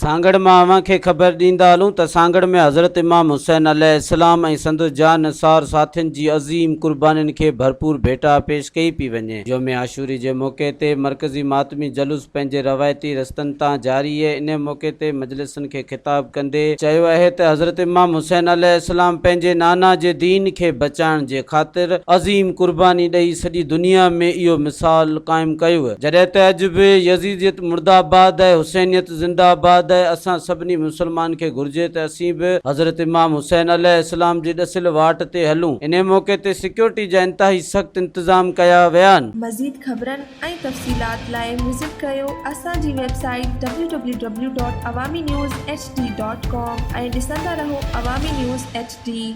سانگهڙ مان اوهان کي خبر ڏيندا هلون ته سانگهڙ ۾ حضرت امام حسين عليه السلام ۽ سندس جان نثار ساٿين جي عظيم قربانين کي ڀرپور ڀيٽا پيش ڪئي پئي وڃي. يوم عاشوري جي موقعي تي مرڪزي ماتمي جلوس پنهنجي روايتي رستن تان جاري اهي انهي موقعي تي مجلسن کي خطاب ڪندي چيو اهي ته حضرت امام حسين عليه السلام پنهنجي نانا جي دين کي بچائڻ جي خاطر عظيم قرباني ڏئي سڄي دنيا ۾ اهو مثال قائم ڪيو جڏهن ته اڄ به يزيديت مرده آباد آهي حسينيت زنده آباد آهي اسان سڀني مسلمان کي گهرجي ته اسين به حضرت امام حسين عليه السلام جي ڏسيل واٽ تي هلون انهي موقعي تي سيڪيورٽي جا انتهائي سخت انتظام ڪيا ويا آهن. مزيد خبرن ۽ تفصيلات لاء وزٽ ڪريو اسان جي website W W W dot Awami news H D dot com ۽ ڏسندا رهو عوامي نيوز ايڇ ڊي.